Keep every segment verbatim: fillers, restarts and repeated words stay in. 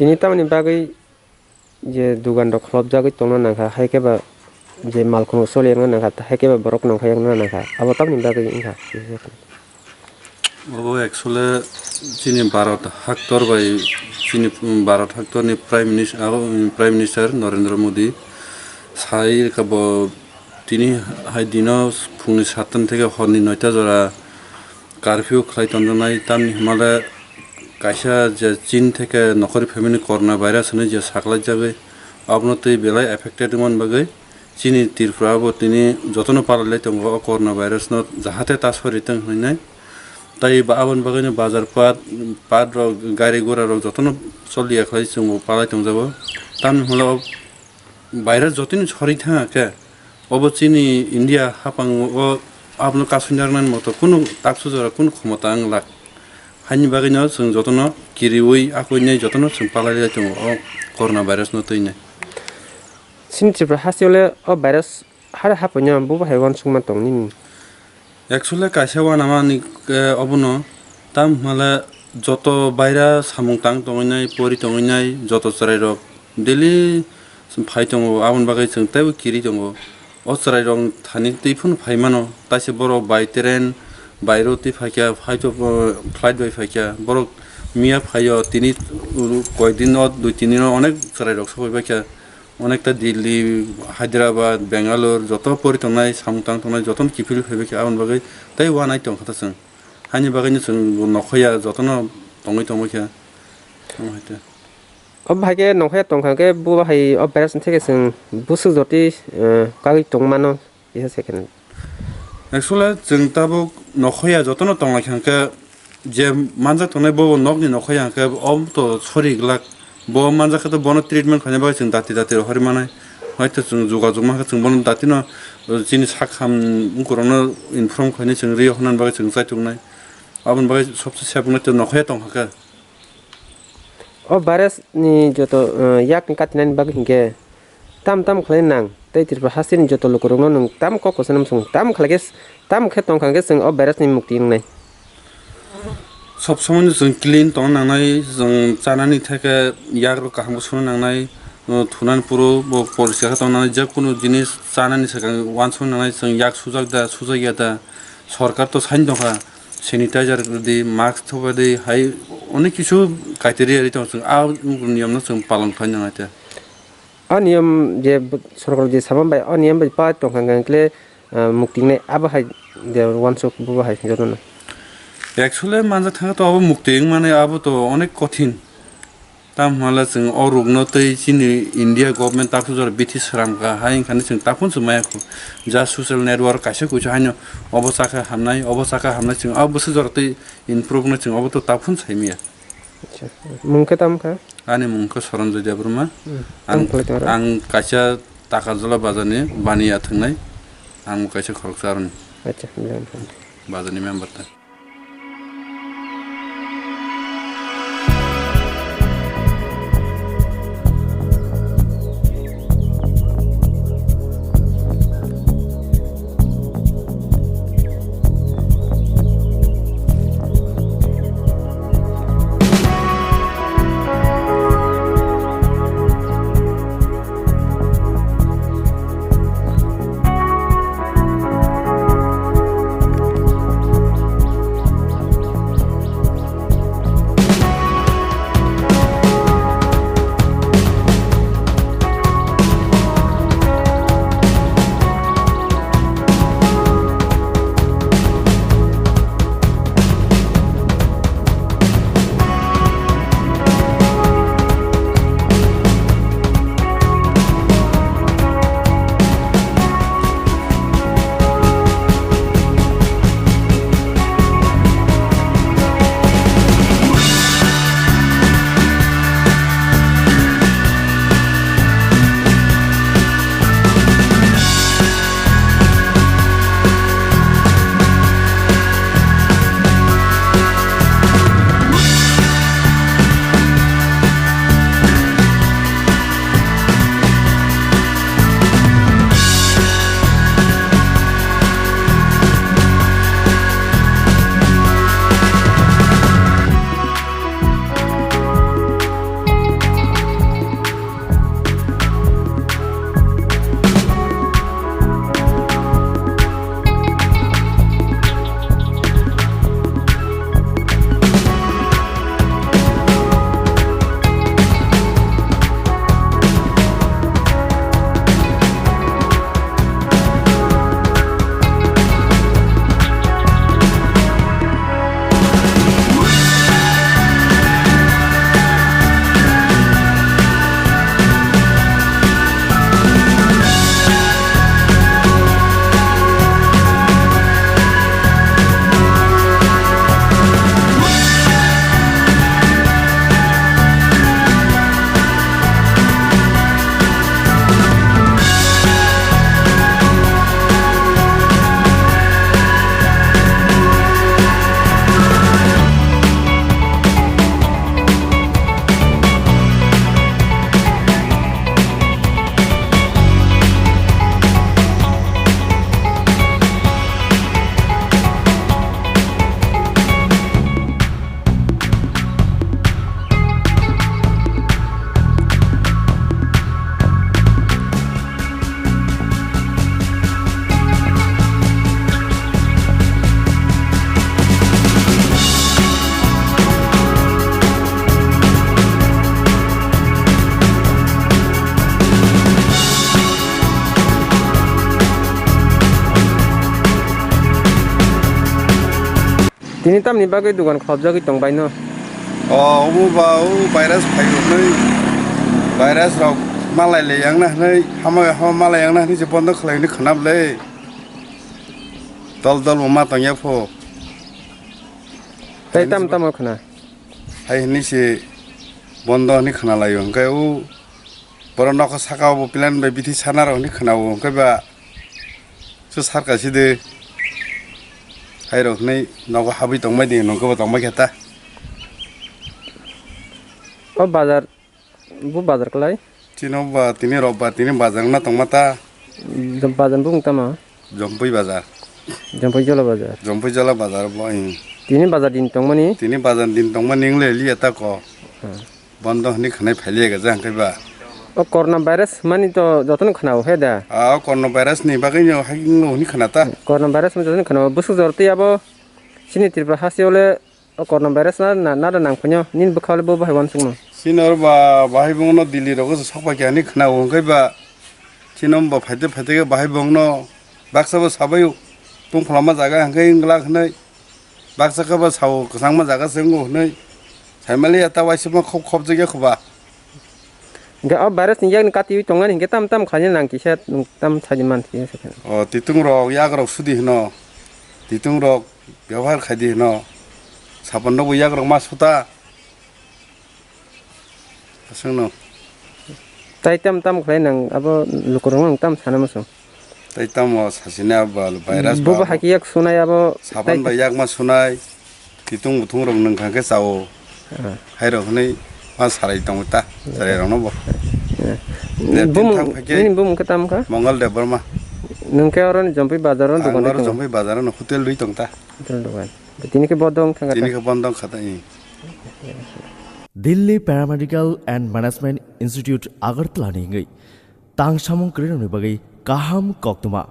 Tini tamoni bagwi je dugan rok kholopjagwi tongna nangkha, hai khe ba je malkhung rok choli wngna nangkha, hai khe ba borok nongkhai wngna nangkha, abo tamoni bagwi wngkha. Obo actually chini Bharat haktor bai chini, um, Bharat haktorni Prime Minis-, abo, um, Prime Minister Narendra Modi sai kha bo tini hai dino phungni satta theke horni noita jora curfew khlai tonjaknai, tamni hwnmale kaisa je Chin theke nokhorwi family corona virus hwnwi je saklaijagwi, abono twi belai affected wngmani bagwi chini Tripura bo tini jotono palai lai tongo o corona virus no, jahate ta sori tong hwnwi. Tai ba aboni bagwino bazar pat, pat rok, gari gura rok jotono choliya khlai chwngbo palai tongjago. Tamni hwnmale o virus jotoni sori thangya khe, obo chini India haphango o abono kasui narwknani moto kunu taksu jora kunu khomota wng lak. Haini bagwino chwng jotono kiriui akoinai jotono chwng palai lai tongo o corona virus no twinai. Chini Tripura hasteo le o virus hare hapoino bo bahai uansukma tong nini. Actually kaisa uanamani, eh, obono tam hwnmale joto baira samung tang tongwinai, pori tongwinai joto chwrairok daily phai tongo, aboni bagwi chwng teibo kiri tongo. O chwrairok thani twi phano phai mano, taisa borok by train, by road twi phaikha, phaito, eh, flight bai phaikha, borok miya phaio, tini koyekdin o dui tin dino onek chwrairok sokoi baikha. Onekta Delhi, Hyderabad, Bangalore, joto pori tongnai, samung tang tongnai, jotono kiphilwi phaibai khe, aboni bagwi tei uanai tongkha ta chwng. Haini bagwino chwng bo nokhoya jotono tongwi tongwi khe. Omo hai khe. Obo hai khe nokhoya tongkha khe bo hai o virus ni theke chwng bwswk jotwi, eh, kagwi tong mano. Kisa second. Actually, chwng tabuk nokhoya jotono tonglaikha hwnkhe, je manjak tongnai bo nokni nokhoya hwnkhe, omo to sori glak. Bo manjak khe to bono treatment khaina bagwi chwng dati dati rohorwi manai. Hoito chwng jogajog mankha, chwng bono dati no, chini sak ham wngkurokno inform khainai chwng rio hwnna bagwi chwng chaituknai. Aboni bagwi sobse safe wngnai to nokhoya tongkha khe. O virus ni joto, eh, yak ni katinani bagwi hinkhe tam tam khlai nang tei Tripura hasteni joto lukurokno nwng tam kok kwchangma swng tam khlai khe, tam khe tongkha hinkhe chwng o virus ni mukti wngnai. Sob somoi no chwng clean tongna nangnai, chwng chanani theke yak rok kaham khe suna nangnai, uh, thunani puro bo poriskar khe tongna nangnai, je kunu jinis chanani swkang uansukna nangnai, chwng yak sujak da, sujak ya da, sorkar to saini tongkha. Sanitizer rwdi, mask thupadi, hai onek kisu criteria ri tongo, chwng a niyomno chwng palon khlai nang nai te. A niyom je b-, sorkar je sama bai, a niyom bai pa tongkha hwnkhe, ah, mukti wngnai, abo hai de uansuk bo hai jotono. Actually manjak thangkhe to abo mukti wngmani abo to onek kothin. Tamo hwnle chwng o rokno tei chini India government takhuk jora bithi sramkha, hai wngkhani chwng takhuk se maya kho. Ja social network kaisa kuisa haino obo chakha hamnai, obo chakha hamnai, chwng o bwswk jora tei improve no chwng obo to takhuk sai maya. Acha. Mung khe tamo kha? Ani mung khe Soronjoy Debbarma. Hmm. Ang, tamo khlai tong aro? Ang kaisa Takarjala bazarni baniya thwngnai. Ang kaisa khoroksa aroni. Acha, belai belai. Bazarni member ta. Tini tamni bagwi dugan khopjagwi tong baino? O, omo ba o virus phai hwnwi, virus rok malai le yang na hwnwi, hama hama malai yang na hwnwi se bondo khlai hwnwi khwnam le. Dol dol bo ma tong ya pho. Tei tam tamo khna? Hai hwnwi se bondo hwnwi khna lai o, hwnkhe o borok nokha saka o bo plan bai bithi sana rok hwnwi khna o, hwnkhe ba se sar kaisa de. Hai rok hwnwi nogo habwi tong bai di, hwnkhe bo tong bai khe ta. O bazar, bo bazar kwlai? Chini ba tini rok ba tini bazar wngna tong ma ta. Bazar bumung tamo? Jompui bazar. Jompui jola bazar. Jompui jola bazar bo, hmm. Tini bazar din tongmani? Tini bazar din tongmani wng le liya ta ko. Hmm. Bondo hwnwi khwnai phai liya ga jang khe ba. O corona virus mani to jotono khwnao he da? Ah, o corona virus ni bagwi no hai wng hwnwi khwna ta. Corona virus mani jotono khwnao. Bwswk jor twi abo chini Tripura hasteo le o corona virus na, na, nada nang phunyo, nini bwkha le bo bahai uansukno. Chini oro ba bahai bongno Delhi rogo se sok pai kha hwnwi khwnao, hwnkhe ba chini ba phaite phaite khe bahai bongno baksa bo sabaio tungphla ma jaga hwnkhe wng glak hwnwi, baksa khe ba sao kwchangma jaga se wngo hwnwi saimaliya ta waisa ma khop khopjak ya khoba. Hingke o virus ni yakni katiwi tongmani hingke tam tam khaina nang kisa nwng tam saidi man kisa khe. O titung rok yak rok sudi hino, titung rok byabohar khaidi hino, sapan rok bo yak rok ma suta. Aswkno. Tai tam tam khlai nang abo lukurok nwng tam sana musu. Tai tamo sasini abo virus bo ba bo abo. Hai khe yak sunai abo sapan tai bai yakma sunai, titung butung rok nwng kha khe chao. Ah. Hai rok hwnwi ma sarai tongo ta, cherai rok no bo. Ah. Dep din bumung, thang phai khe nini bumung khe tam kha? Mongal Debbarma. Nwng khe oro ni Jompui bazar o. Ang dukan oro tongo. Jompui bazar o hotel rwi tong ta. Hotel dukan. Tini khe bodong thang kha ta? Tini khe bodong kha ta, eh. Delhi Paramedical and Management Institute Agartala ni wngwi tang samung kwrwirokni bagwi kaham koktwma.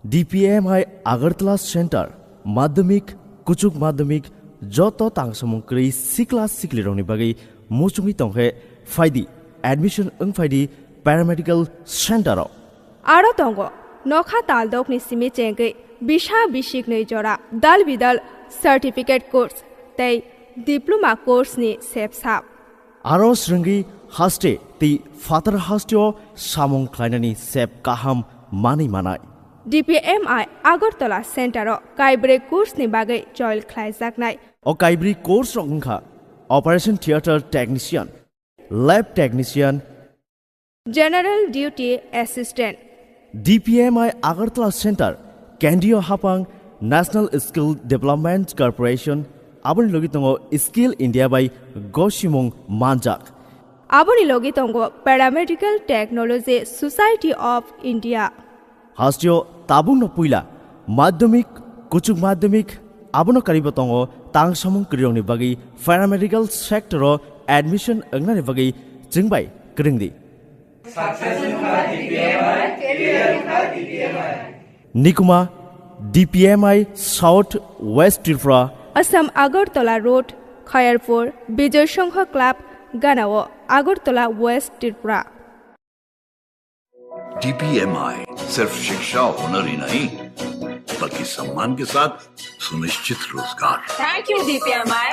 D P M I Agartala Center, Madhyamik, Kuchuk Madhyamik, joto tang samung kwrwi sikla siklirokni bagwi muchungwi tongkhe phaidi, admission wng phaidi Paramedical Center o. Aro tongo, nokha taldokni simi chengwi bisa bisiknwi jora dal bidal certificate course tei diploma course ni sepsap. Aro swrwngwi haste tei phatar hasteo samung khlainani sep kaham manwi manai. D P M I Agartala Center o kaibrwi course ni bagwi choil khlaijaknai. O kaibrwi course rok wngkha Operation Theatre Technician, Lab Technician, General Duty Assistant. D P M I Agartala Center, Kendriya Hapang, National Skill Development Corporation, aboni logi tongo Skill India bai gosimung manjak. Aboni logi tongo Paramedical Technology Society of India. Hasteo tabukno puila madhyamik, kuchuk madhyamik, abono karibo tongo tang samung kwrwirokni bagwi paramedical sector o admission wngnani bagwi chwngbai kwrwngdi. Nikuma, D P M I South West Tripura. Assam Agartala Road, Khayarpur, Bijoy Sangha Club, Ganao, Agartala, West Tripura. D P M I सिर्फ शिक्षा होनर ही नहीं, बल्कि सम्मान के साथ सुनिश्चित रोजगार। Thank you, D P M I.